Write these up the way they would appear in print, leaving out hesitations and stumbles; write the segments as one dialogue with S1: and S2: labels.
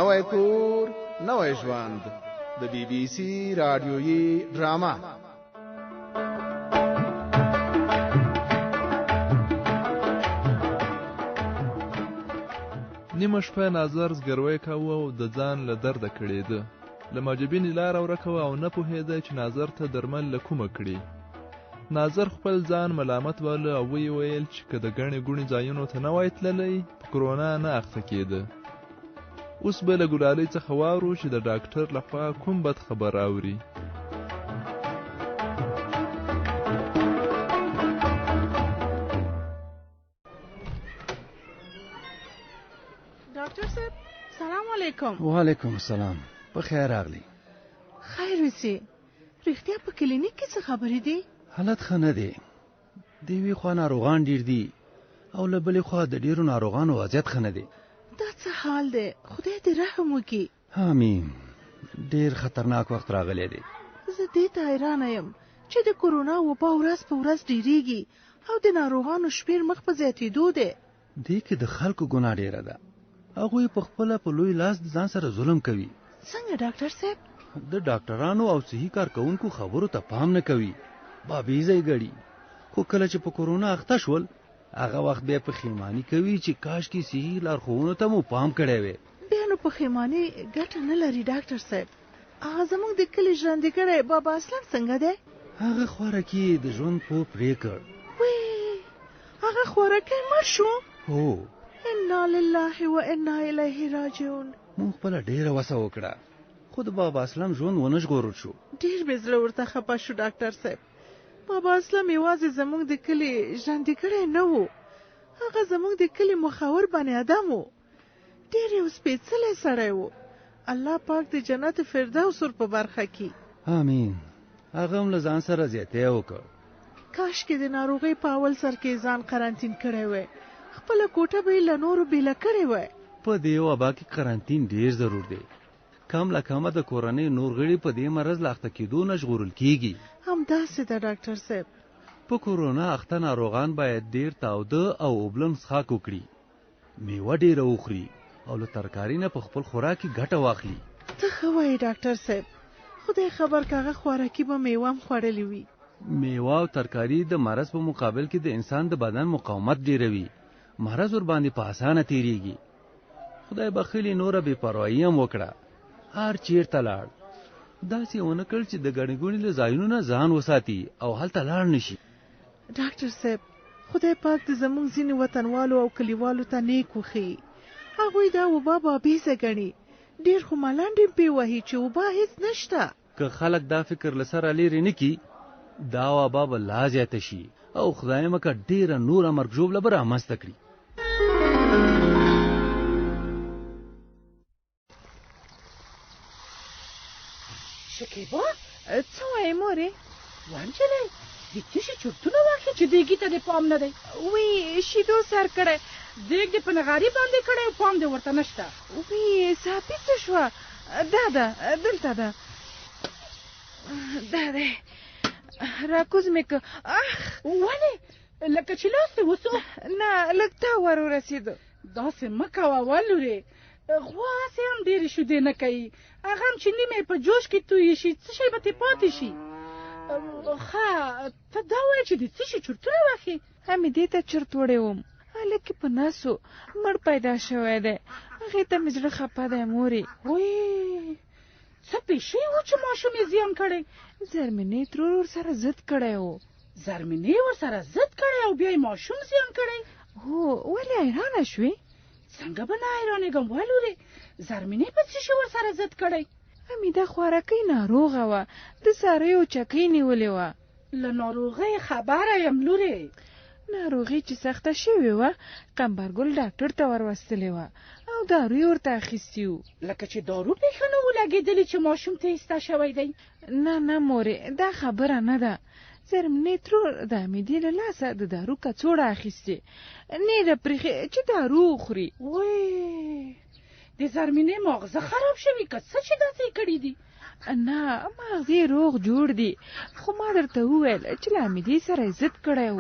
S1: نوی کور نوی ژوند، د بي بي سي راډیويي ډرامه.
S2: نیمه شپه ناظر زګروی کاوه او د ځان له درده کړېده. له ماجبینې لاره ورکه وه او نه پوهېده چې ناظر ته درمل له کومه کړي. ناظر خپل ځان ملامت باله او ویې ویل چې که د ګڼې ګوڼې ځایونو ته نه وای تللی، په کرونا نه اخته کېده. اوس به له ګلالۍ څخه واورو چې د ډاکټر له خوا کوم بد خبر اوري.
S3: ډاکټر صاحب سلام علیکم.
S4: وعلیکم السلام، په خیر راغلی.
S3: خیر وسی. رښتیا په کلینیک کې څه خبرې دي؟
S4: حالت ښه نه دی. د یوې خوا ناروغان ډیر دي او له بلې خوا د ډیرو ناروغانو وضعیت ښه نه دی.
S3: دا څه حال دی؟ خدای دې رحم وکړي.
S4: آمین. ډیر خطرناک وخت راغلی دی.
S3: زه دې ته حیرانه یم چې د کرونا وبا ورځ په ورځ ډیریږي او د ناروغانو شمیر مخ په زیاتېدو دی.
S4: دې کې د خلکو ګناه ډیره ده. هغوی په خپله په لوی لاس د ځان سره ظلم کوي.
S3: څنګه ډاکټر صاحب؟
S4: د ډاکټرانو او صحي کارکوونکو خبرو ته پام نه کوي، بابیزه یې ګڼي. خو کله چې په کرونا اخته شول، هغه وخت بیا پښیماني کوي چې کاشکې صحي لارښوونو ته مو پام کړی وی.
S3: بیا نو پښیماني ګټه نه لري ډاکټر صاحب. هغه زموږ د کلي ژرندګړی بابا اسلم څنګه دی؟
S4: هغه خوارکي د ژوند پور پرې کړ.
S3: وی، هغه خوارکی مړ شو؟
S4: هو.
S3: انا لله و انا الیه راجعون.
S4: موږ خپله ډېره وسه وکړه، خو د بابا اسلم ژوند ونه ژغورل شو.
S3: ډېر مې زړه ورته خپه شو ډاکټر صاحب. بابا اسلم یوازې زموږ د کلي ژرندګړی نه و، هغه زموږ د کلي مخور بني ادم و. ډېر یو سپېڅلی سړی و. الله پاک د جنت فردوس ور په برخه کړي.
S4: آمین. هغه هم له ځان سره زیاتی وکړ.
S3: کاشکې د ناروغۍ په اول سر کې ځان قرنطین کړی وای، خپله کوټه به یې له نورو بېله کړې وای.
S4: په دې وبا کې قرنطین ډېر ضرور دی. کم له کمه د کورنۍ نور غړي په دې مرض له اخته کېدو نه ژغورل کېږي.
S3: همداسې ده ډاکټر صاحب.
S4: په کورونا اخته ناروغان باید ډېر تاوده او اوبلن څښاک وکړي، میوه ډېره وخوري او له ترکاري نه په خپل خوراک کې ګټه واخلي.
S3: ته ښه وایې ډاکټر صاحب، خدای خبر که هغه خوراکي به میوه هم خوړلې وي.
S4: میوه او ترکاري د مرض په مقابل کې د انسان د بدن مقاومت ډېروي، مرض ورباندې په اسانه تېرېږي. خدای بخښلي نوره بې پروايي هم وکړه، هر چیرته لاړ، داسې یې ونه کړل چې د ګڼې ګوڼې له ځایونو نه ځان وساتي او هلته لاړ نه شي.
S3: ډاکټر صاحب، خدای پاک دې زموږ ځینې وطنوالو او کلیوالو ته نیک وښيي. هغوی دا وبا بابیزه ګڼي، ډېر خو ملنډې پرې وهي چې وبا هیڅ نشته.
S4: که خلک دا فکر له سره لیرې نه کړي، دا وبا به لا زیاته شي او خدای مه کړه ډېره نوره مرګ ژوبله به رامنځته کړي.
S5: شکیبا،
S3: څه وایې مورې؟
S5: ونجلۍ، د څه شي چورتونه وهې چې دیګي ته دې پام نه دی؟
S3: وی، شیدو سر کړی.
S5: دیګ دې په نغاري باندې کړی او پام دې ورته نشته.
S3: وی، ساپي څه شوه؟ دا ده، دلته ده. دا دی، راکوز مې که. اخ،
S5: ولې؟ لکه چې لاس دې وسو؟
S3: نه، لږ تا ور ورسېدو.
S5: داسې مه کوه ولورې، غوا هسې هم ډېرې شیدې نه کوي، هغه هم چې نیمه یې په جوش کې تویې شي، څه شی به ترې پاتې شي؟ ښه، ته دا وایه چې د څه شي چورتونه وهې؟
S3: حمیدې ته چرت وړی وم، هلک یې په نسو مړ پیدا شوی دی، هغې ته مې زړه خپه دی مورې.
S5: وی، څه پېښ شوي وو چې ماشوم یې زیان کړی؟
S3: زرمینې ترور ورسره ضد کړی و.
S5: زرمینې ورسره ضد کړی او بیا یې ماشوم زیان کړی؟
S3: هو، ولې حیرانه شوې؟
S5: څنګه به نه حیرانېږم ولورې، زرمینې په څه شي ورسره ضد کړی؟
S3: حمیده خوارکۍ ناروغه وه، د څارویو چکۍ نیولې وه.
S5: له ناروغۍ خبره یم لورې.
S3: ناروغي چې سخته شوې وه، قمبرګل ډاکټر ته وروستلې وه او دارو یې ورته اخیستي وو.
S5: لکه چې دارو پرې ښه نه وو لګېدلي چې ماشوم ته ایسته شوی دی.
S3: نه نه مورې، دا خبره نه ده. زرمینې ترور د حمیدې له لاسه د دارو کڅوړه اخیستې، نه یې ده پرېښې چې دارو وخوري.
S5: وی، د زرمینې ماغزه خراب شوي که څه چې داسې یې کړي دي؟
S3: نه، ماغزې روغ جوړ دي، خو ما درته وویل چې له حمیدې سره یې ضد کړی و.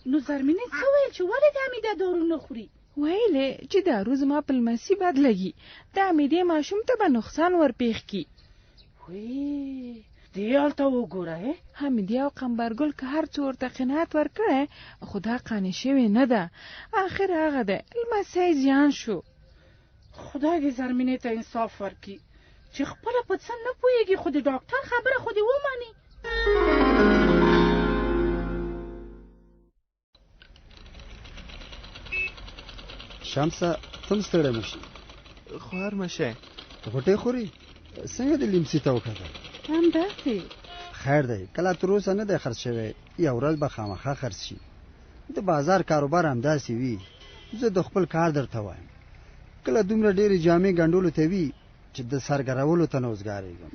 S5: نو زرمینې څه ویل چې ولې د حمیده دارو نه خوري؟
S6: ویل یې چې دارو زما په لمسي بد لګي، د حمیدې ماشوم ته به نقصان ورپېښ کړي.
S5: وی دې هلته وګوره.
S6: حمیدې او قمبرګل که هر څو ورته قناعت ورکړی، خو دا قانع شوې نه ده. اخر هغه دی، لمسی زیان شو.
S5: خدای دې زرمینې ته انصاف ورکړي چې خپله په څه نه پوهېږي، خو د ډاکټر خبره خو دې ومني.
S7: شمسه ته هم ستړی مه شې.
S2: خوار مه شې.
S7: غوټۍ خورې څنګه دې لیمڅي ته وکتل؟
S8: همداسې.
S7: خیر دی، کله تر اوسه نه دی خرڅ شوی، یو ورځ به خامخا خرڅ شي. د بازار کاروبار همداسې وي. زه د خپل کار درته وایم، کله دومره ډېرې جامې ګنډلو ته وي چې د سرګرولو ته نه وزګارېږم،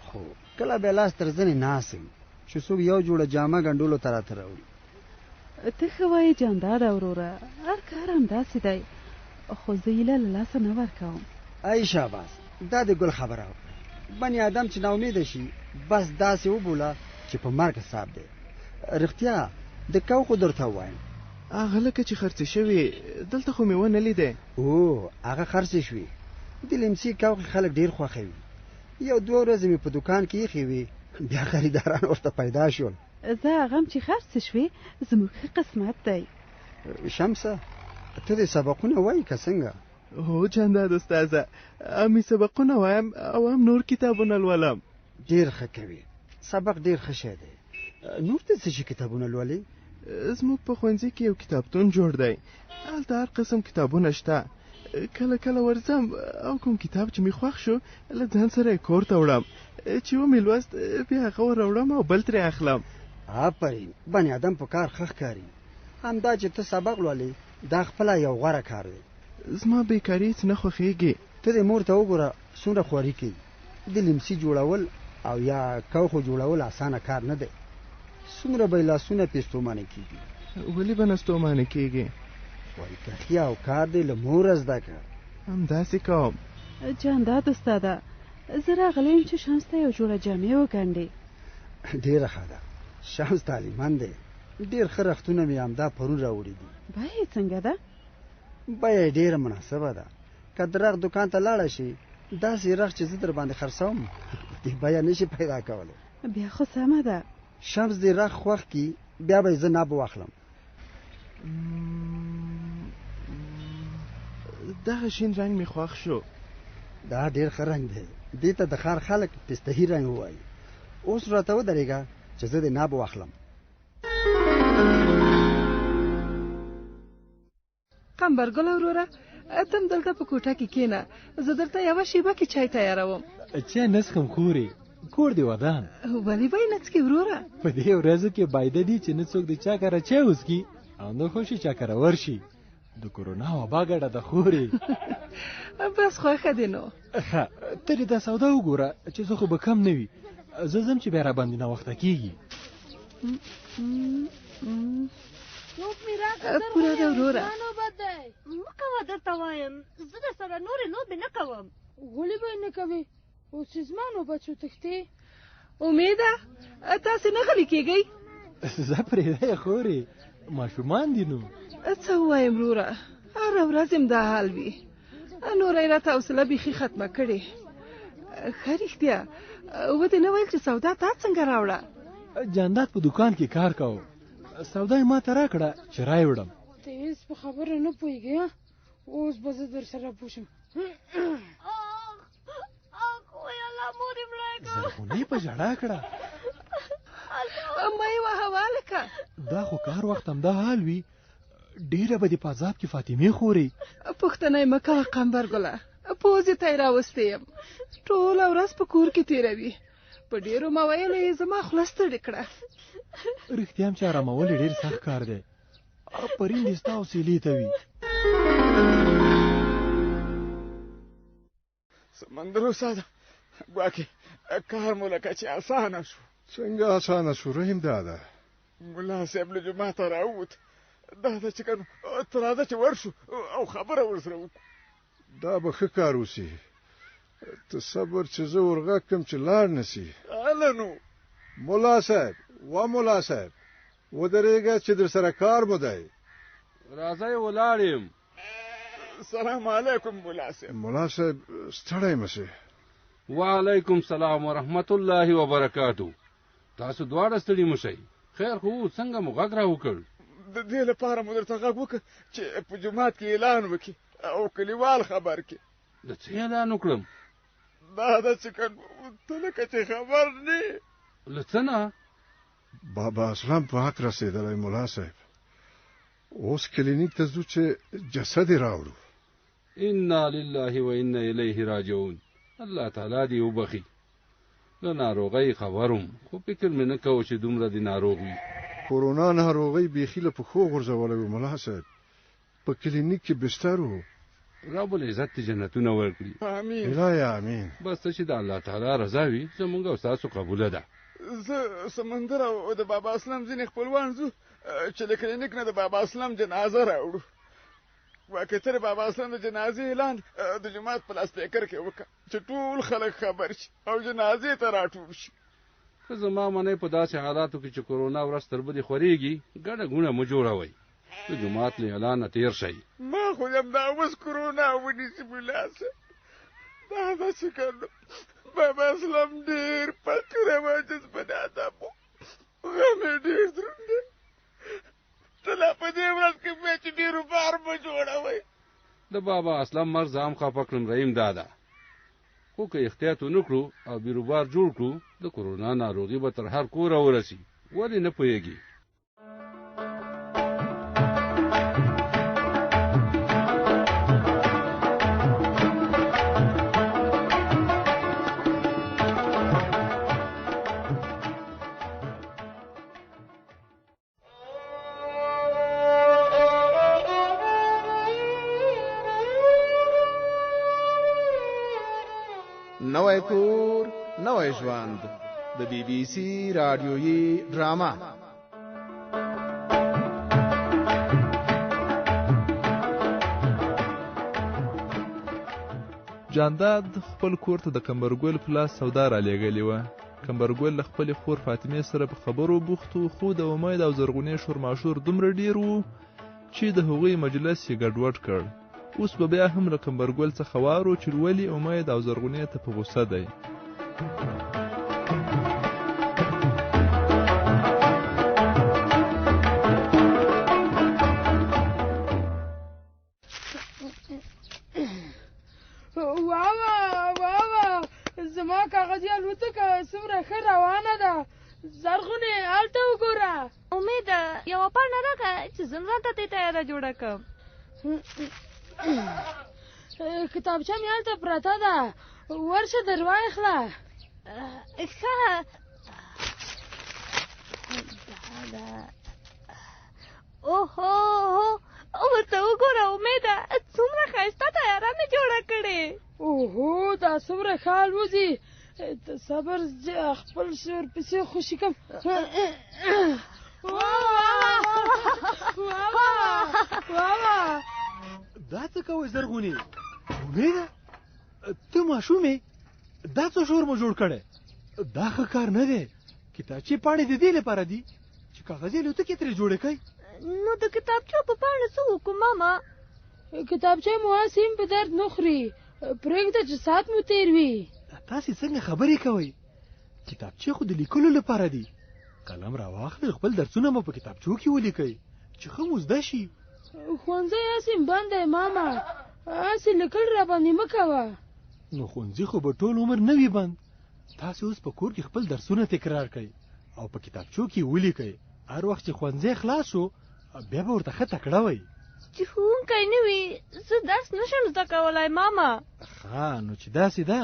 S7: خو کله بیا لاس تر زنې ناست یم چې څوک یو جوړه جامه ګنډلو ته راته راوړي.
S8: ته ښه وایې جانداده وروره، هر کار همداسې دی، خو زه هیله له لاسه نه ورکوم.
S7: ای شاباس، دا د ګل خبره وکړه. بني آدم چې ناامیده شي بس داسې وبوله چې په مرګ حساب دی. رښتیا د کو خو درته وایم.
S2: هغه لکه چې خرڅې شوې، دلته خو مې ونه لیدې.
S7: او هغه خرڅې شوې. د لیمڅي کوخې خلک ډېر خوښوي. یو دوه ورځې مې په دوکان کې ایښې وې، بیا خریداران ورته پیدا شول.
S8: دا هغه هم چې خرڅې شوې زموږ ښه قسمت دی.
S7: شمسه ته دې سبقونه وایي که څنګه؟
S2: هو جانداد استاذه، هم مې سبقونه وایم او هم نور کتابونه لولم.
S7: ډېر ښه کوې، سبق ډېر ښه شی دی. نور ته څه شي کتابونه لولې؟
S2: زموږ په ښوونځي کې یو کتابتون جوړ دی، هلته هر قسم کتابونه شته. کله کله ورځم او کوم کتاب چې مې خوښ شو له ځان سره یې کور ته وړم، چې ومې لوست بیا هغه ور راوړم او بل ترې اخلم.
S7: آفرین، بني آدم په کار ښه ښکاري. همدا چې ته سبق لولې دا خپله یو غوره کار دی.
S2: زما بېکاري هېڅ نه خوښېږي.
S7: ته دې مور ته وګوره څومره خواري کوي. د لیمڅي جوړول او یا کوخو جوړول اسانه کار نه دی. څومره به یې لاسونه پرې ستومانه کېږي.
S2: ولې به نه ستومانه کېږي؟
S7: خواري او کار دې له موره زده کړه.
S2: همداسې کوم.
S8: جانداد استاده، زه راغلی یم چې شمس ته یو جوړه جامې وګنډې.
S7: ډېره ښه ده، شمس تعلیمن دی. ډېر ښه رختونه مې همدا پرون راوړي دي.
S8: بیه یې څنګه ده؟
S7: بیه یې ډېره مناسبه ده. که د رخت دوکان ته لاړه شي، داسې رخت چې زه در باندې خرڅوم په دې بیه نه شي پیدا کولی.
S8: بیا خو سمه ده.
S7: شمس دې رخت خوښ کړي، بیا به یې زه ناب واخلم.
S2: دغه شین رنګ مې خوښ شو.
S7: دا ډېر ښه رنګ دی، دې ته د ښار خلک پستهي رنګ وایي. اوس راته ودرېږه چې زه دې ناب واخلم.
S3: قمبرګله وروره، ته هم دلته په کوټه کې کښېنه، زه درته یوه شېبه کې چای تیاروم.
S4: چای نه څښم خورې، کور دې ودان.
S3: ولې به یې نه څښې وروره؟
S4: په دې ورځو کې بایده دي چې نه څوک د چا کره چای وڅښي او نه خوشې چا کره ورشي. د کورونا وبا ګډه ده خورې.
S3: بس خوښه دې نو.
S4: ښه، ته دې دا سودا وګوره چې زه خو به کم نه وي. زه ځم چې بیا راباندې ناوخته کېږي.
S3: پوره ده وروره.
S9: مه کوه درته وایم، زه در سره نورې لوبې نه کوم.
S5: ولې به یې نه کوې؟ اوس چې زما نوبت شو تښتې.
S3: امیده، تاسې نه غلي کېږئ؟
S4: زه پرېږده یې خورې، ماشومان دي نو.
S3: څه ووایم وروره، هره ورځ هم دا حال وي. نوره یې راته حوصله بیخي ختمه کړې. ښه رښتیا ودې نه ویل چې سودا تا څنګه راوړه؟
S4: جانداد په دوکان کې کار کاوه، سودا یې ماته راکړه چې رایې وړم.
S5: ته هېڅ په خبره نه پوهېږې، اوس به زه در سره پوه شم.
S4: زرغونې په ژړا کړه.
S3: ما یې وهه والکه.
S4: دا خو کار وخت همدا حال وي. ډېره به دې په عذاب کې فاطمې خورې.
S3: پوښتنه یې مه کوه قمبر ګله، پوزې ته یې راوستې یم. ټوله ورځ په کور کې تېروي. په ډېرو مویلو یې زما خوله ستړې کړه.
S4: رښتیا هم چې ارامول یې ډېر سخت کار دی. آفرین دې ستا حوصلې ته وي.
S10: سمندر استاده، ګواکې کار مو لکه چې اسانه شو.
S11: څنګه اسانه شو رحیم داده؟
S10: ملا صاحب له جوماته راووت، دا ده چې که ته راځه چې ورشو او خبره ورسره وکړو.
S11: دا به ښه کار وسي. ته صبر چې زه ورغږ کړم چې لاړ نه سي.
S10: هله نو.
S11: ملا صاحب، و ملا صاحب، ودرېږه چې در سره کار مو دی.
S12: راځئ ولاړ یم.
S10: سلام علیکم ملا صاحب.
S11: ملا صاحب ستړی مه شې.
S12: وعلیکم سلام ورحمت الله وبرکاتو. تاسو دواړه ستړي مه شئ، خیر خو و، څنګه مو غږ را وکړ؟
S10: د دې لپاره مو درته غږ وکړ چې په جومات کې اعلان وکړي او کلیوال خبر کړي.
S12: د څه اعلان وکړم؟
S10: دا ده چې که ته لکه چې خبر نه یې.
S12: له څه نه؟
S11: بابا اسلم په حق رسېدلی ملا صاحب، اوس کلینیک ته ځو چې جسد یې راوړو.
S12: انا لله و انا الیه راجعون. الله تعالی دې وبخښي. له ناروغۍ خبر وم خو فکر مې نه کاوه چې دومره دې ناروغ وي.
S11: کورونا ناروغۍ بیخي له پښو غورځولی و ملا صاحب، په کلینیک کې بستر و.
S12: رب العزت دې جنتونه ورکړي.
S10: آمین.
S11: الهی آمین.
S12: بس څه چې د الله تعالی رضا وي زموږ او ستاسو قبوله ده.
S10: زه سمندر او د بابا اسلم ځینې خپلوان ځو چې له کلینیک نه د بابا اسلم جنازه راوړو. واکه ته د بابا اسلم د جنازې اعلان د جومات په لاسپیکر کې وکړه چې ټول خلک خبر شي او جنازې ته راټول شي.
S12: که زما منئ په داسې حالاتو کې چې کورونا ورځ تر بلې خورېږي ګڼه ګوڼه مه جوړوئ، د جومات له اعلانه تېر شئ.
S10: ما خو دې همدا اوس کورونا ونیسي ملا صاحب. دا داسې که نه بابا اسلم ډېر فقیر او عاجز بني آدم و، غم یې ډېر دروند دی. ته لا په دې ورځ کې وې چې بیروبار مه جوړوئ.
S12: د بابا اسلم مرګ زه هم خفه کړم رحیم دادا، خو که احتیاط ونه کړو او بیروبار جوړ کړو د کورونا ناروغي به تر هر کوره ورسي. ولې نه پوهېږي؟
S1: نوی کور نوی ژوند د بی بی سی رادیویي ډرامه.
S2: جانداد خپل کور ته د قمبرګل په لاس سودا رالیږلې وه. قمبرګل له خپلې خور فاطمې سره په خبرو بوخت و، خو د امید او زرغونې شورماشور دومره ډېر و چې د هغوی مجلس یې ګډوډ کړ. اوس به بیا هم له قمبرګل څخه وارو چې ولې امید او زرغونې ته په غوسه دی.
S5: واوا واوا، زما کاغذي الوتکه څومره ښه روانه ده. زرغونې هلته وګوره.
S9: امیده یوه پاڼه راکړه چې زه هم ځان ته ترې تیاره جوړه کړم.
S5: کتابچه مې هلته پرته ده، ورشه در وایخله.
S9: ښه دا ده. اوهو ورته وګوره امیده، څومره ښایسته طیاره مې جوړه کړې.
S5: اوهو دا څومره ښه الوځي. ته صبر خپل ورپسې خوشي کړم.
S13: دا څه کوې زرغونې؟ امیده ته ماشومې، دا څه شور مو جوړ کړی؟ دا ښه کار نه دی. کتابچې پاڼې د دې لپاره دي چې کاغذي الوتکې ترې جوړې کړئ.
S9: نو د کتابچو په پاڼو څه وکړو ماما؟
S5: کتابچه مو هسې هم په درد نه خوري، پرېږده چې ساعت مو تېر وي.
S13: تاسې څنګه خبرې کوئ؟ کتابچې خو د لیکلو لپاره دي. قلم راواخلئ، خپل درسونه مو په کتابچو کې ولیکئ چې ښه مو زده شي.
S5: ښوونځی هسې هم بند دی ماما، هسې لیکل راباندې مه کوه.
S13: نو ښوونځي خو به ټول عمر نه وي بند. تاسې اوس په کور کې خپل درسونه تکرار کړئ او په کتابچو کې ولیکئ. هر وخت چې ښوونځی خلاص شو بیا به ورته ښه تکړه وئ.
S9: چې ښوونکی نه وي زه درس نشم زده کولی ماما.
S13: ښه نو چې داسې ده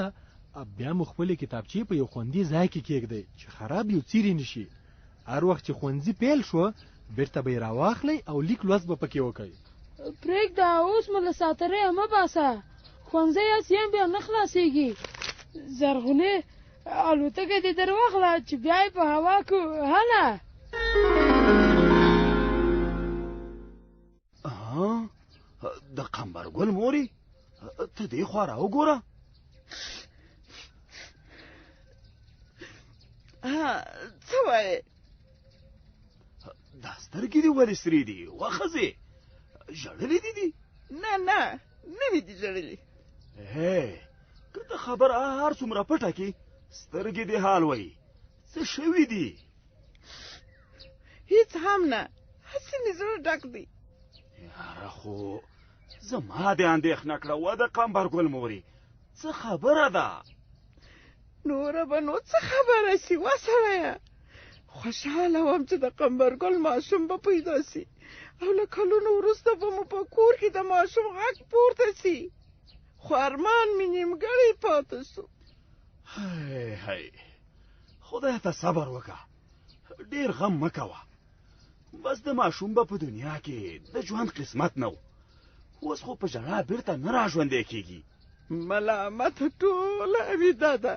S13: بیا مو خپلې کتابچې په یو خوندي ځای کې کېږدئ چې خراب یو څیرې نه شي. هر وخت چې ښوونځي پیل شو بیرته به یې راواخلئ او لیک لوست به پکې وکړئ.
S5: پرېږده اوس مو له ساتریه مه باسه، ښوونځی هسې هم بیا نه خلاصېږي. زرغونې الوتکه دې در واخله چې بیا یې په هوا کړو. هله
S14: د قمبرګل مورې ته دې خوا راوګوره.
S3: څه وایې؟
S14: دا سترګې دې ولې سرې دي؟ وخزې ژړلې دي دي؟
S3: نه نه، نه مې دي ژړلي.
S14: هی، که ته خبره هر څومره پټه کړې، سترګې دې حال وایي. څه شوي دي؟
S3: هیڅ هم نه، هسې مې زړه ډک دی.
S14: یاره خو زما دې اندېښنه کړه وه د قمبر ګل مورې، څه خبره ده؟
S3: نوره به نو څه خبره شي وه سړیه. خوشحاله وم چې د قمبر ګل ماشوم به پیدا شي او له کلونو وروسته به مو په کور کې د ماشوم غږ پورته شي، خو ارمان مې نیمګړی پاتې شو.
S14: هی هی، خدای ته صبر وکړه، ډېر غم مه کوه. بس د ماشوم به په دنیا کې د ژوند قسمت نه و، اوس خو په ژړا بیرته نه راژوندی کېږي.
S3: ملامت ټوله امیده ده،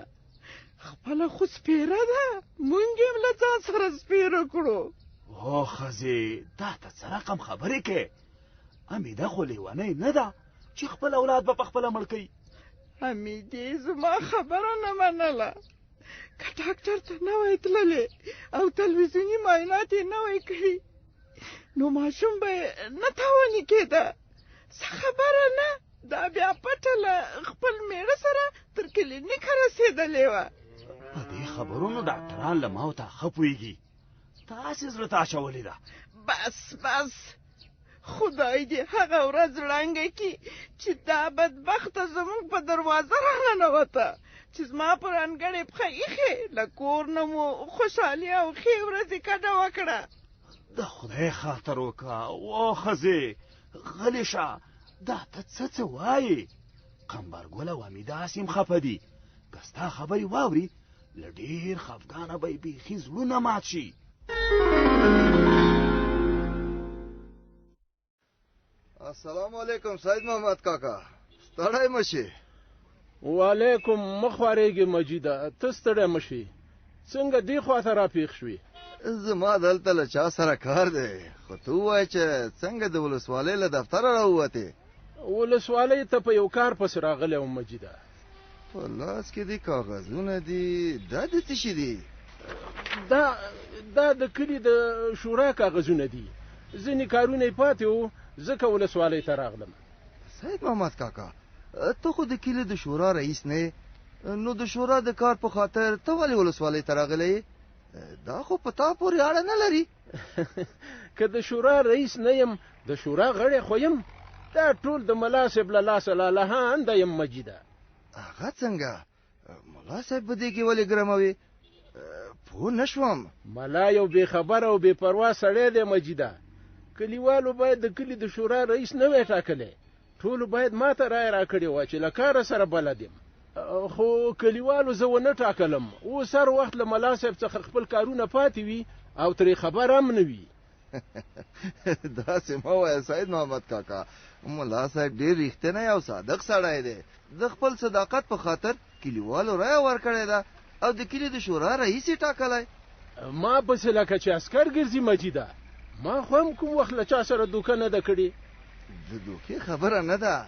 S3: خپله خو سپېره ده، مونږ یې هم له ځان سره سپېره کړو.
S14: او ښځې، دا ته څه رقم خبرې کوې؟ امیده خو لیونۍ نه ده چې خپل اولاد به په خپله مړ کوي.
S3: امیدې زما خبره نه منله. که ډاکټر ته نه وای تللې او تلویزیوني معاینات یې نه وای کړي نو ماشوم به یې نه تاواني کېده. څه خبره نه، دا بیا پټه له خپل مېړه سره تر کلینیکه رسېدلې وه.
S14: په دې خبرونو ډاکټران له ما او تا ښه پوهېږي، تاسې زړه ته اچولې ده.
S3: بس بس، خدای دې هغه ورځ ړنګه کړي چې دا بدبخته زموږ په دروازه راننوته، چې زما پر انګړې پښه ایښې، له کور نه مو خوشحالي او ښې ورځې کډه وکړه.
S14: د خدای خاطر وکړه و ښځې، غلې شه، دا ته څه څه وایې؟ قمبر ګل او حمیده هسې هم خفه دي، که ستا خبرې واوري له ډېر خفګانه به یې بیخي زړونه مات شي.
S15: السلام علیکم سید محمد کاکا، ستړی مه شې.
S16: وعلیکم، مه خوارېږې مجیده، ته ستړی مه شې. څنګه دې خوا ته راپېښ شوې؟
S15: زما دلته له چا سره کار دی، خو ته ووایه چې څنګه د ولسوالۍ له دفتره راووتې؟
S16: ولسوالۍ ته په یو کار پسې راغلی وم مجیده.
S15: په لاس کې دې کاغذونه دي، دا د څه شي دي؟
S16: دا د کلي د شورا کاغذونه دي، ځینې کارونه یې پاتې وو، ځکه ولسوالۍ ته راغلم.
S15: سید محمد کاکا، ته خو د کلي د شورا رئیس نه یې، نو د شورا د کار په خاطر ته ولې ولسوالۍ ته راغلی یې؟ دا خو په تا پورې اړه نه لري.
S16: که د شورا رئیس نه یم، د شورا غړی خو یم. دا ټول د ملا صاحب له لاسه لالهانده یم مجیده.
S15: هغه څنګه؟ ملا صاحب په دې کې ولې ګرموي؟ پوه نه شوم.
S16: ملا یو بې خبره او بې پروا سړی دی مجیده. کلیوالو باید د کلي د شورا رئیس نه وای ټاکلی، ټولو باید ما ته رایه راکړې وه چې له کاره سره بلد یم، خو کلیوالو زه ونه ټاکلم. اوس هر وخت له ملا صاحب څخه خپل کارونه پاتې وي او ترې خبر هم نه وي.
S15: داسې مه وایه سید محمد کاکا، ملا صاحب ډېر رښتینی او صادق سړی دی. د خپل صداقت په خاطر کلیوالو رایه ورکړې ده او د کلي د شورا رئیس یې ټاکلی.
S16: ما پسې لکه چې عسکر ګرځي مجیده، ما خو هم کوم وخت له چا سره دوکه نه ده کړې.
S15: د دوکې خبره نه ده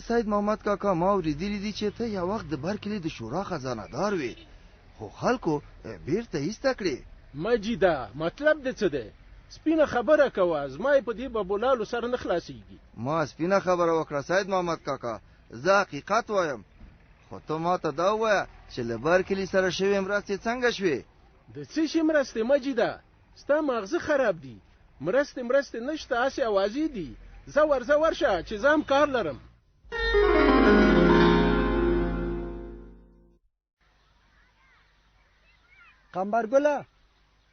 S15: سید محمد کاکا، ما اورېدلي دي چې ته یو وخت د بر کلي د شورا خزانه دار وې، خو خلکو بیرته ایسته کړې.
S16: مجیده، مطلب دې څه دی؟ سپینه خبره کوه، زما یې په دې ببولالو سر نه خلاصېږي.
S15: ما سپینه خبره وکړه سید محمد کاکا، زه حقیقت وایم، خو ته ما ته دا ووایه چې له بر کلي سره شوې مرستې څنګه شوې؟
S16: د څه شي مرستې مجیده؟ ستا ماغزه خراب دي. مرستې مرستې نشته، هسې اوازې دي. ځه ورځه ورشه چې زه هم کار لرم.
S7: قمبرګله،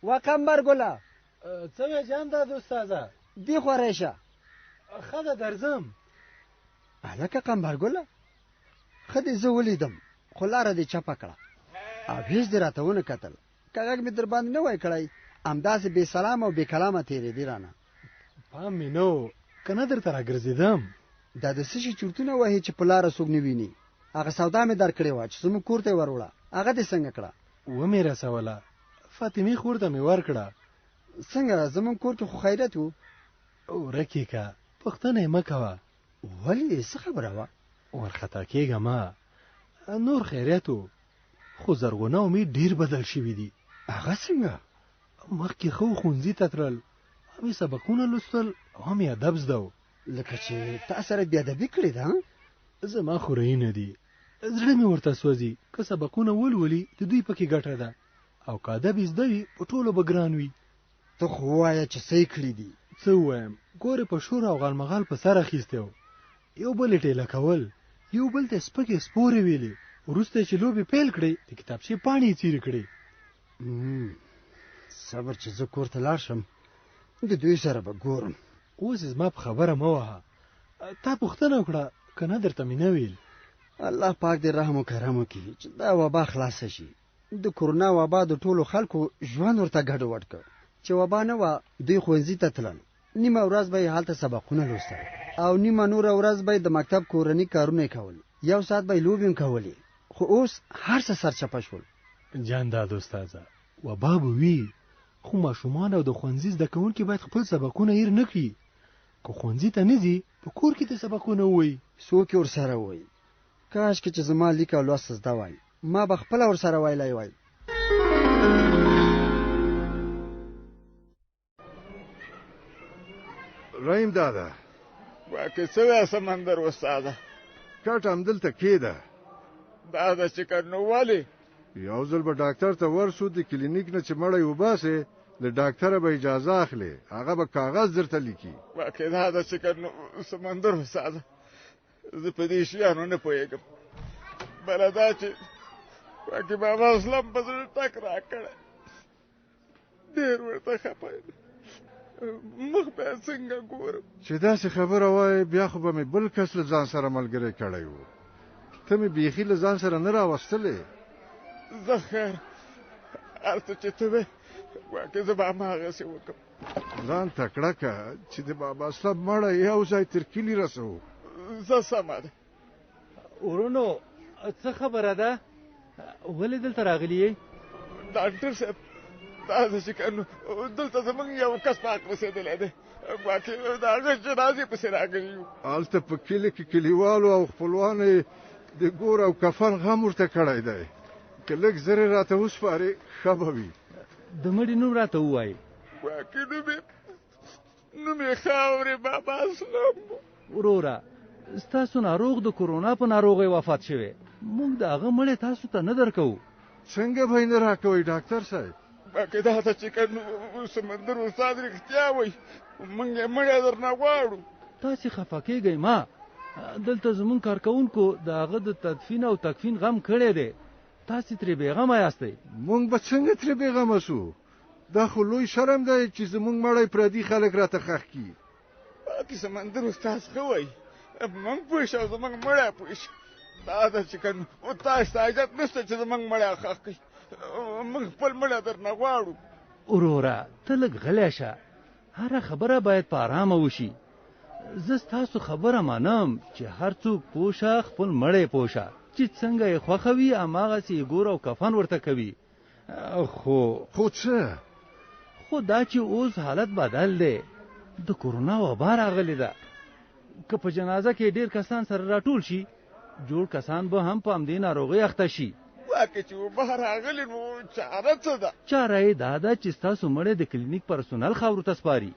S7: وا قمبرګله.
S13: څه وې جان داد استاذه؟
S7: دې خوا راشه.
S13: ښه ده درځم.
S7: هلکه قمبرګله، ښه دې زه ولیدم، خو لاره دې چپه کړه او هېڅ دې راته ونه کتل. که غږ مې در باندې نه وای کړی، همداسې بې سلامه او بې کلامه تېرېدې رانه.
S13: پام مې نه و، که نه درته راګرځېدم.
S7: دا د څه شي چورتونه وهې چې په لاره څوک نه ویني؟ هغه سودا مې درکړې وه چې زموږ کور ته یې وروړه، هغه دې څنګه کړه؟
S13: ومې رسوله، فاطمې خور ته مې ورکړه.
S7: څنګه؟ زموږ کور کې خو خیرت و.
S13: ورک یې که، پوښتنه یې مه کوه.
S7: ولې؟ څه خبره وه؟
S13: ورخطا کېږه مه، نور خیریت و، خو زرغونه او امید ډېر بدل شوي دي.
S7: هغه څنګه؟
S13: مخکې ښه ښوونځي ته تلل، هم یې سبقونه لوستل او هم یې ادب زده و.
S7: لکه چې تا سره بېادبي کړې ده.
S13: زما خو رهینه دي، زړه مې ورته سوځي. که سبقونه ولولي د دوی پکې ګټه ده، او که ادب یې زده وي په ټولو به ګران وي.
S7: ته خو ووایه چې څه یې کړي دي.
S13: څه ووایم، ګورې په شور او غالمغال په سر اخیستی و، یو بل یې ټېله کول، یو بل ته یې سپکې سپورې ویلې. وروسته یې چې لوبې پیل کړې د کتابچې پاڼې یې څیرې کړې.
S7: صبر چې زه کور ته لاړ شم د دوی سره به ګورم.
S13: اوس یې زما په خبره مه وهه، تا پوښتنه وکړه که نه درته مې نه ویل.
S7: الله پاک دې رحم و کرم وکړي چې دا وبا خلاصه شي. د کرونا وبا د ټولو خلکو ژوند ورته ګډوډ کړ. چې وبا نه وه دوی ښوونځي ته تلل، نیمه ورځ به یې هلته سبقونه لوستل او نیمه نوره ورځ به یې د مکتب کورني کارونه کول، یو ساعت به یې لوبې هم کولې. خو اوس هر څه سرچپه شول.
S13: جانداد استاذه، وبا به وي، خو ماشومان او د ښوونځي زده کوونکي باید خپل سبقونه هیر نه کړي. که ښوونځي ته نه ځي په کور کې دې سبقونه ووایي.
S7: څوک یې ورسره وایي؟ کاشکې چې زما لیک او لوست زده وای، ما به خپله ورسره ویلی وای.
S11: رحیم دادا،
S10: واکې څه وایې سمندر استاده؟
S11: کټ همدلته کېده.
S10: دا ده چې که نو ولې؟
S11: یو ځل به ډاکټر ته ورسو، د کلینیک نه چې مړی وباسې له ډاکټره به اجازه اخلې، هغه به کاغذ درته لیکي.
S10: واکې دا ده چې که نو سمندر استاده، زه په دې شیانو نه پوهېږم. بله دا چې واکې بابا اسلم په زړه ټک راکړی، ډېر ورته خپه یم، مخ به یې څنګه ګورم؟
S11: چې داسې خبره وایې بیا خو به مې بل کس له ځان سره ملګری کړی و، ته مې بیخي له ځان سره نه راوستلې.
S10: زه خیر، هر څه چې ته وې ګواکې زه به هماغسې وکړم.
S11: ځان تکړه که چې د بابا اسلم مړی یو ځای تر کلي رسوو.
S10: زه سمه ده.
S4: ورونو څه خبره ده؟ ولې دلته راغلي یئ؟
S10: ډاکټر صاحب، دا چې که نو دلته زموږ یو کس په حق رسېدلی دی، ګواکې د هغه جنازې پسې راغلي یو.
S11: هلته په کلي کې کلیوالو او خپلوانو یې د ګور او کفن غم ورته کړی دی، که لږ زر یې راته وسپارې ښه به وي.
S4: د مړي نوم راته ووایئ.
S10: ګواکې نوم یې خاورې بابا اسلم.
S4: وروره، ستاسو ناروغ د کرونا په ناروغۍ وفات شوی، موږ د هغه مړی تاسو ته نه درکوو.
S11: څنګه به یې نه راکوئ ډاکټر صاحب؟
S10: باقي دا ده چې که سمندر استاد رښتیا وایي، موږ یې مړی درنه غواړو.
S4: تاسې خفه کېږئ مه، دلته زموږ کارکوونکو د هغه د تدفین او تکفین غم کړی دی، تاسې ترې بېغمه یاستئ.
S11: موږ به څنګه ترې بېغمه شو؟ دا خو لوی شرم دی چې زموږ مړی پردي خلک راته ښخ کړي.
S10: باقي سمندر استاد ښه وایي، موږ پوه شو او زموږ مړی پوه شي. دا ده چې که نو تاسو ته حاجت نشته چې زموږ مړی ښخ کړئ، موږ خپل مړی درنه غواړو.
S4: وروره ته لږ غلی شه، هره خبره باید په ارامه وشي. زه ستاسو خبره منم چې هر څوک پوه شه خپل مړی پوه شه، چې څنګه یې خوښه وي هماغسې یې ګور او کفن ورته کوي. خو
S11: خو څه؟
S4: خو دا چې اوس حالت بدل دی، د کرونا وبا راغلې ده، که په جنازه کې ډېر کسان سره راټول شي، جوړ کسان به هم په همدې ناروغۍ اخته شي.
S10: واکې چې وبا راغلې نو چاره څه ده؟
S4: چاره یې دا ده چې ستاسو مړی د کلینیک پرسونل خاورو ته سپاري.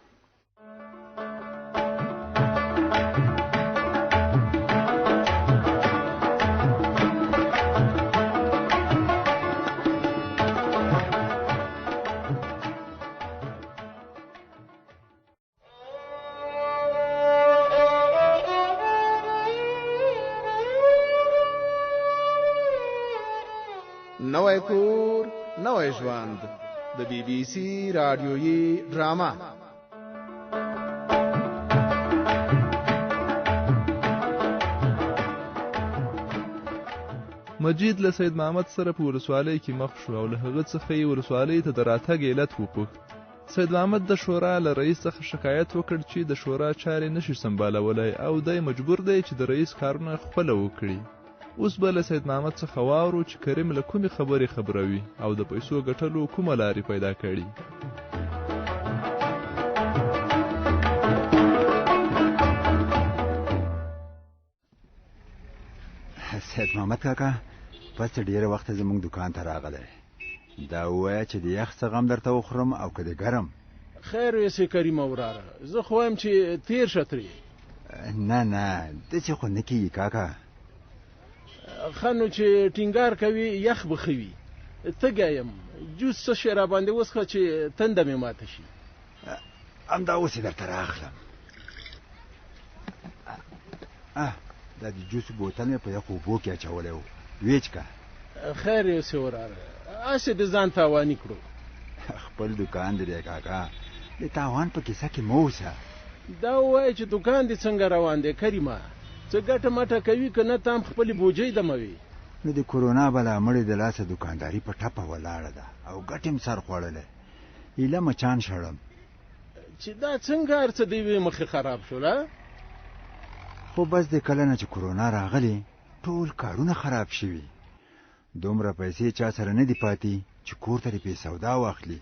S1: نوی کور نوی ژوند د بي بي سي راډیویي ډرامه.
S2: مجید له سید محمد سره په ولسوالۍ کې مخ شو او له هغه څخه یې ولسوالۍ ته د راتګ علت وپوښت. سید محمد د شورا له رئیس څخه شکایت وکړ چې د شورا چارې نشي سمبالولی او دی مجبور دی چې د رئیس کارونه خپله وکړي. اوس به له سید محمد څخه واورو چې کریم له کومې خبرې خبروي او د پیسو ګټلو کومه لارې پیدا کړي.
S17: سید محمد کاکا پس ډېره وخته زموږ دکان ته راغلی، دا ووایه چې د یخ څه غم درته وخورم او که د ګرم؟
S16: خیر ویسې کریمه وراره، زه خو وایم چې تېر شه ترې.
S17: نه نه، داسې خو نه کېږي کاکا.
S16: ښه نو چې ټینګار کوي یخ به ښه وي. تږی یم، جوس څه شی راباندې وڅښه چې تنده مې ماته شي.
S17: همدا اوس یې درته رااخلم. دا د جوس بوتل مې په یخو اوبو کې اچولی و، ویچ که.
S16: خیر یوسې وراره، هسې د ځان تاواني کړو.
S17: خپل دوکان دې دی کاکا، د تاوان په کیسه کې مه اوسه.
S16: دا ووایه چې دوکان دې څنګه روان دی کریمه؟ څه ګټه مټه کوي که نه ته هم خپلې بوجۍ دموې؟
S17: نو د کرونا بلا مړې د لاسه دوکانداري په ټپه ولاړه ده او ګټې هم سر خوړلی، ایله مچان شړم.
S16: چې دا څنګه هر څه د یوې مخې خراب شول؟
S17: خو بس د کله نه چې کرونا راغلې ټول کارونه خراب شوي، دومره پیسې چا سره نه دي پاتې چې کور ته دې پرې سودا واخلي.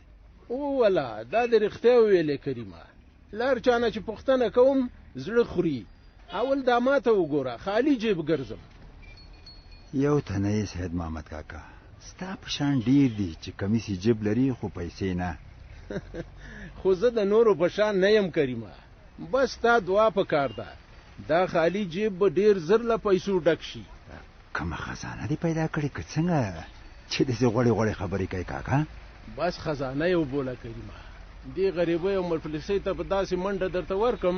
S16: ولا دا دې رښتیا وویلې کریمه، له هر چا نه چې پوښتنه کوم زړه خوري. اول دا ماته وګوره، خالي جیب ګرځم.
S17: یو ته نه یې سید محمد کاکا، ستا په شان ډیر دي چې کمیسي جیب لري خو پیسې نه.
S16: خو زه د نورو په شان نه یم کریمه، بس ستا دعا په کار ده، دا خالي جیب به ډیر زر له پیسو ډک شي.
S17: کومه خزانه دې پیدا کړې که څنګه چې داسې غوړې غوړې خبرې کوې کاکا؟
S16: بس خزانه یې وبوله کریمه، دې غریبۍ او مفلسۍ ته به داسې منډه درته ورکم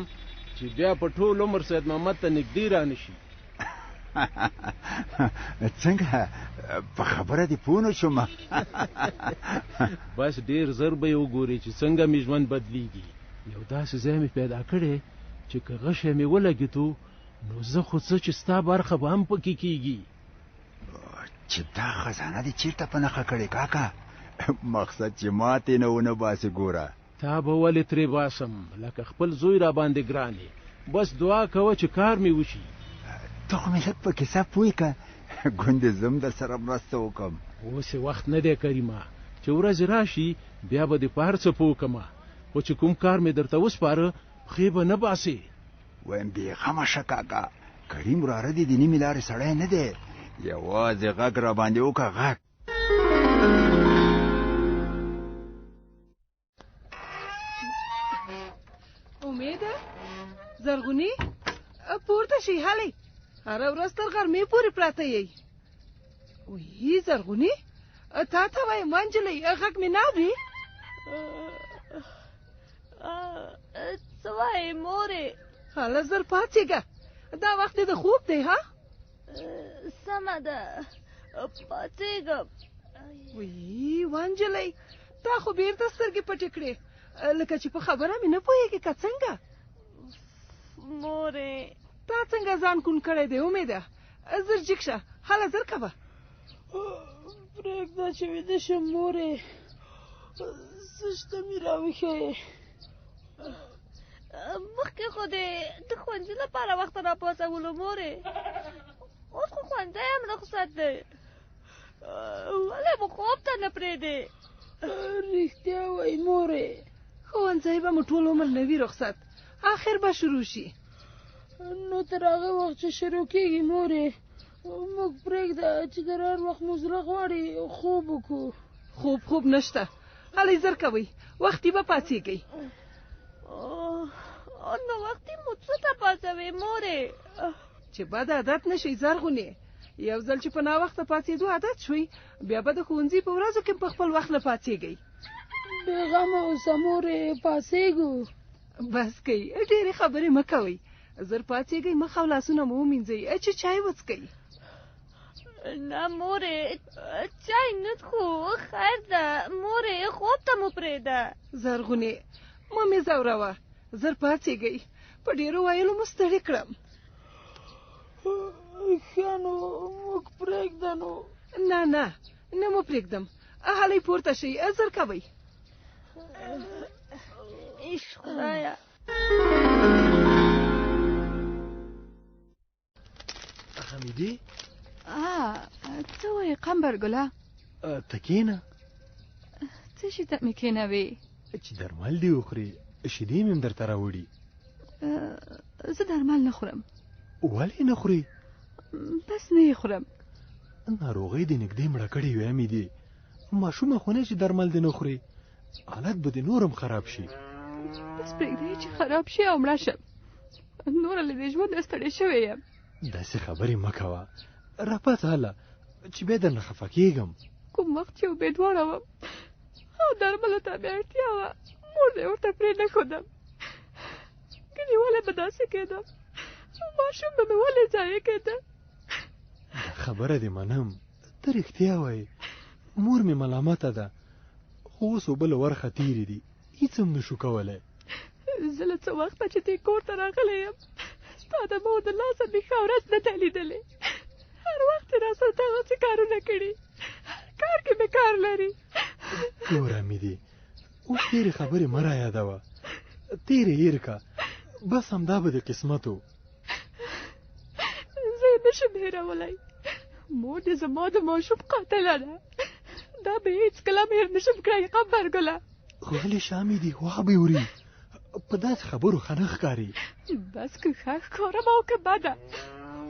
S16: چې بیا په ټول عمر سید محمد ته نږدې رانشي.
S17: څنګه په خبره دې پوه نه شوم.
S16: بس ډېر زر به یې وګورې چې څنګه مې ژوند بدلیږي. یو داسې ځای مې پیدا کړی چې که غشی مې ولګېدو نو زه خو څه چې ستا برخه به هم پکې کیږي.
S17: چې دا خزانه دې چیرته په نښه کړې کاکا؟ مقصد چې ما ترې نه ونه باسې. ګوره
S16: تا به ولې ترې باسم، لکه خپل زوی را باندې ګران یې. بس دعا کوه چې کار مې وشي.
S17: ته خو مې لږ په کیسه پوه که، ګوندې زه هم در سره مرسته وکړم.
S16: اوس یې وخت نه دی کریمه، چې ورځې راشي بیا به دې په هر څه پوه کړم، خو چې کوم کار مې درته وسپاره پښې به نه باسې.
S17: وایم بېغمه شه کاکا، کریم وراره دې د نیمې لارې سړی نه دی، یوازې غږ را باندې وکړه، غږ.
S3: امیده زرغونی پورته شئ، هلئ، هره ورځ تر غرمې پورې پراته یئ. وی زرغونی، تا ته وایم نجلۍ، غږ مې نه اوري؟
S9: څه وایې مورې؟
S3: هله زر پاڅېږه، دا وخت دې د خوب دی. ها
S9: سمه ده، پاڅېږم.
S3: وی ونجلۍ، تا خو بیرته سترګې پټې کړې، لکه چې په خبره مې نه پوهېږې که څنګه؟
S9: مورې
S3: تا څنګه ځان کون کړی دی؟ امیده زر جګ شه، هله زر کوه.
S18: پرېږده چې ویده شم مورې، څه مې راویښه.
S9: مخکې خو دې د ښوونځي لپاره وخت راپاڅولو مورې، اوس خو ښوونځی هم رخصت دی، ولې مو خوب ته نه پرېږدې؟
S18: رښتیا وایي مورې،
S3: ښوونځی به مو ټول عمر نه وي رخصت، آخر به شروع شي.
S18: نو تر هغه وخت چې شروع کېږي مورې، موږ پرېږده چې تر هر وخت مو زړه غواړي خوب وکړو.
S3: خوب خوب نشته، هلئ زر کوئ، وختي به پاڅېږئ.
S9: نو وختي مو څه ته پاڅوې مورې؟
S3: چې بد عادت نه شئ زرغونې، یو ځل چې په ناوخته پاڅېدو عادت شوئ، بیا به د ښوونځي په ورځو کې په خپل وخت نه پاڅېږئ.
S18: بېغمه اوسه مورې، پاڅېږو.
S3: بس کوئ، ډېرې خبرې مه کوئ، زر پاڅېږئ، مخ او لاسونه مو ومینځئ چې چای وڅکئ.
S9: نه مورې، چای نه څښو، خیر ده مورې، خوب ته مو پرېږده.
S3: زرغونې مه مې ځوروه، زر پاڅېږئ، په ډېرو ویلو مو ستړې کړم.
S18: ښه نو موږ پرېږده نو.
S3: نه نه، نه مو پرېږدم، هلئ پورته شئ، زر کوئ.
S9: ایش خدایه.
S13: حمیدې
S6: څه وایې قمبر ګله؟
S13: ته کښېنه.
S6: څه شي ته مې کښېنوې؟
S13: چې درمل دې وخورې، شیدې مې هم درته راوړي.
S6: زه درمل نه خورم.
S13: ولې نه خورې؟
S6: بس نه یې خورم.
S13: ناروغۍ دې نږدې مړه کړې وې حمیدې، ماشومه خو نه چې درمل دې نه خورې، حالت به دې نور هم خراب شي.
S6: بس پرېږدئ چې خراب شي او مړه شم.
S9: نوره له دې ژونده ستړې شوې یم.
S13: داسې خبرې مه کوه، راپاڅه هله چې بیا درنه خفه کېږم.
S9: کوم وخت چې امیدواره وم او درملو ته مې اړتیا وه، مور دې ورته پرې نه ښودم. ګنې ولې به داسې کېدم؟ ماشوم به مې ولې ضایع کېده؟
S13: خبره دې منم، ته رښتیا وایې، مور مې ملامته ده، خو اوس اوبه له ورخه تېرې دي، هیڅ هم نشو کولی.
S9: زه له څه وخته چې دې کور ته راغلی یم، ستا د مور د لاسه مې ښه ورځ نه ده لیدلې. هر وخت یې راسره دغسې کارونه کړي، هر کار کې مې کار لري.
S13: ګوره مې دي، اوس تېرې خبرې مه رایادوه، تېرې هېر که، بس همدا به دې قسمت و.
S9: زه یې نشم هېرولی. مور دې زما د ماشوم قاتله ده، دا به هېڅکله هم هېر نشم کړی قمبرګله.
S13: غلې شامې دي، وا به یې وري، په داسې خبرو ښه نه ښکاري.
S9: بس که ښه ښکارم او که بده،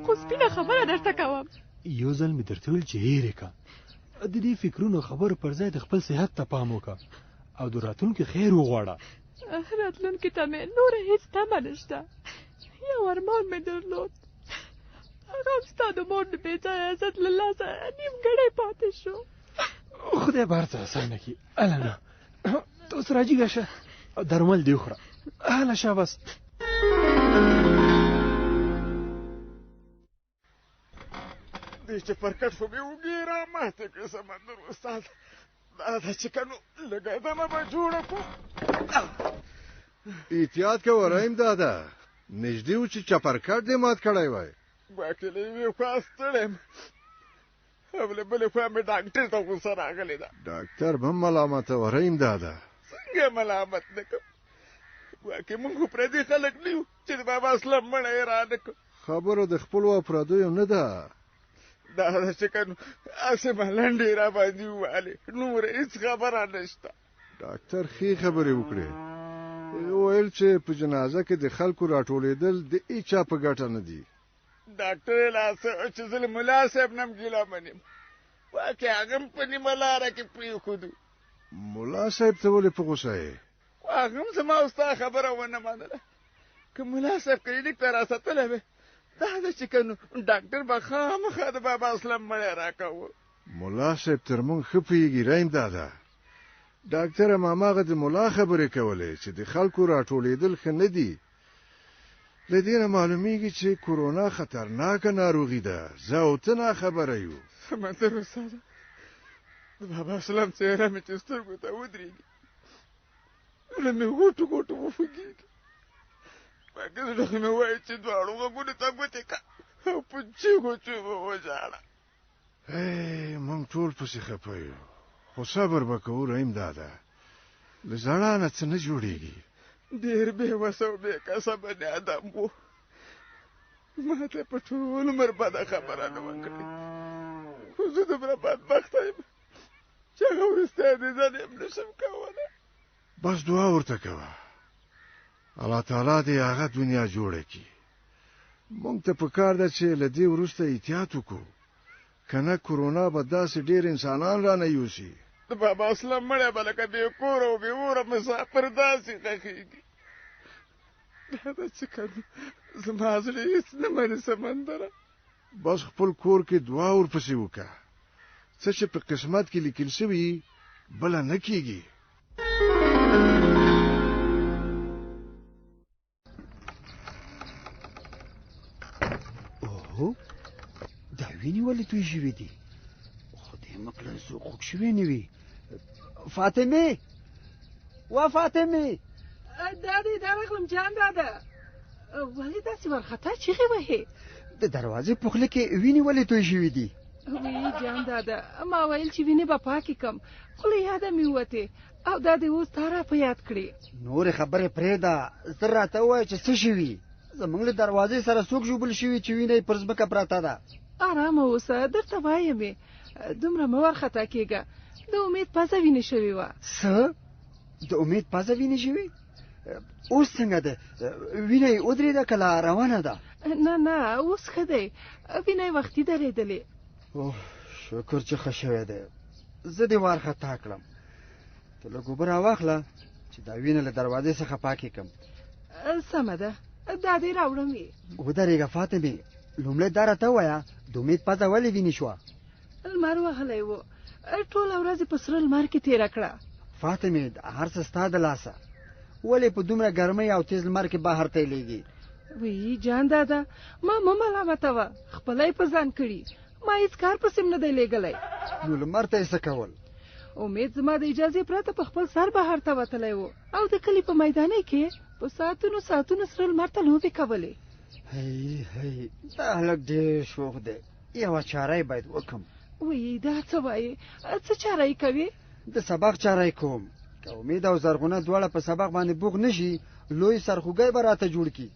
S9: خو سپینه خبره درته کوم.
S13: یو ځل مې درته ویل چې هېر یې که، د دې فکرونو خبرو پر ځای د خپل صحت ته پام وکړه او د راتلونکي خیر وغواړه.
S9: راتلونکي ته مې نوره هېڅ تمه نشته. یو ارمان مې درلود، هغه هم ستا د مور د بې ځایه عزت له لاسه نیمګړی پاتې شو.
S13: خدای به هر څه اسانه کړي. هله نه، ته اوس راجیګه شه او درمل دې وخوره. هله شاباس.
S10: دې چپرکټ خو مې اوږې را ماتې کړې سمندر استاد. دا ده چې که نو لږه دمه به جوړه کړو.
S11: احتیاط کوه رحیم دادا، نږدې و چې چپرکټ دې مات کړی وای.
S10: ګواکې له یوې خوا ستړی یم او له بلې خوا مې ډاکټر ته غوسه راغلې ده.
S11: ډاکټر به هم ملامته وه رحیم دادا.
S10: څنګه ملامت نه کړم؟ ګواکې موږ خو پردي خلک نه یو چې د بابا اسلم مړی یې رانه کړ.
S11: خبره د خپلو او پردیو نه ده.
S10: دا ده چې که نو هسې ملنډې یې راباندې ووهلې، نوره هېڅ خبره نشته.
S11: ډاکتر ښې خبرې وکړې. هغه ویل چې په جنازه کې د خلکو راټولېدل د هیچا په ګټه نه دي.
S10: ډاکټر یې لا څه چې زه له ملا صاحب نه هم ګیله من یم، واکې هغه هم په نیمه لاره کې پرېښودو.
S11: ملا صاحب ته ولې په غوسه یې؟
S10: خو هغه هم زما او ستا خبره ونه منله. که ملا صاحب کلینیک ته راستلی وی، دا ده چې که نو ډاکټر به خامخا د بابا اسلم مړی راکاوه.
S11: ملا صاحب تر موږ ښه پوهېږي رحیم دادا. ډاکټر هم هماغه د ملا خبرې کولې چې د خلکو راټولېدل ښه نه دي. له دې نه معلومیږي چې کرونا خطرناکه ناروغي ده، زه او ته ناخبره یو.
S10: سمندر استاده، د بابا اسلم څېره مې چې سترګو ته ودرېږي، زړه مې غوټو غوټو وخوږېږي. مګر زړه مې وایي چې دواړو غوږونو ته ګوتې کړه او په چیغو چیغو وژاړه.
S11: ای موږ ټول پسې خفه یو، خو صبر به کوو رحیم دادا، له ژړا نه څه نه جوړېږي.
S10: ډېر بې وسه او بې کسه بني آدم و، ما ته په ټول عمر بده خبره نه وه کړې، خو زه دومره بدبخته یم چې هغه وروستی دیدن یې هم نشم کولی.
S11: بس دعا ورته کوه، الله تعالی دې هغه دنیا جوړه کړي. موږ ته په کار ده چې له دې وروسته احتیاط وکړو، که نه کرونا به داسې ډېر انسانان رانه یوسي.
S10: د بابا اسلم مړی به لکه بې کوره او بې اوره مسافر داسې ښخېږي. دا ده چې که زما زړه هېڅ نه مني سمندره.
S11: بس خپل کور کې دعا ورپسې وکړه، څه چې په قسمت کې لیکل شوي بله نه کېږي.
S7: اوهو، دا وینې ولې توی شوې دي؟ خدای مه کړه څوک خوږ شوی نه وي. فاطمې، وا فاطمې!
S5: دا دی، دا راغلم جان دادا. ولې داسې وارخطا چیغې وهې؟
S7: د دروازې په خوله کې وینې ولې توی شوې دي؟
S5: وی جان دادا، ما ویل چې وینې به پاکې کم، خو له یاده مې ووتې او دا دې اوس تا را په یاد کړې.
S7: نورې خبرې پرېږده، زر راته ووایه چې څه شوي؟ زموږ له دروازې سره څوک ژوبل شوي چې وینه یې پر ځمکه پرته ده؟
S5: آرامه اوسه، درته وایم یې، دومره مه وارخطا کېږه. د امید پزه وینې شوې وه.
S7: څه؟ د امید پزه وینې شوې؟ اوس څنګه ده؟ وینه یې ودرېده که لا روانه ده؟
S5: نه نه، اوس ښه دی، وینه یې وختي درېدلې.
S7: اوه، شکر چې ښه شوی دی. زه دې وارخطا کړم. ته لږ اوبه راواخله چې دا وینه له دروازې څخه پاکې کړم.
S5: سمه ده. دا دی راوړم یې.
S7: ودرېږه فاطمې، لومړی دا راته ووایه د امید پزه ولې وینې شوه؟
S5: لمر وهلی و، ټوله ورځ یې په سره لمر کې تېره کړه.
S7: فاطمې، دا هر څه ستا د لاسه، ولې په دومره ګرمۍ او تېز لمر کې بهر ته یې لېږې؟
S5: وی جان دادا، ما مه ملامتوه، خپله یې په ځان کړي، ما هېڅ کار پسې هم نه دی لېږلی.
S7: نو لمر ته یې څه کول؟
S5: امید زما د اجازې پرته په خپل سر بهر ته وتلی و او د کلي په میدانۍ کې په ساعتونو ساعتونو سره لمر ته لوبې کولې.
S7: هی هی، دا هلک ډېر شوخ دی، یوه چاره یې باید وکړم.
S5: وی دا څه وایې، څه چاره یې کوې؟
S7: د سبق چاره یې کوم. که امید او زرغونه دواړه په سبق باندې بوخت نه شي، لوی سرخوږی به راته جوړ کړي.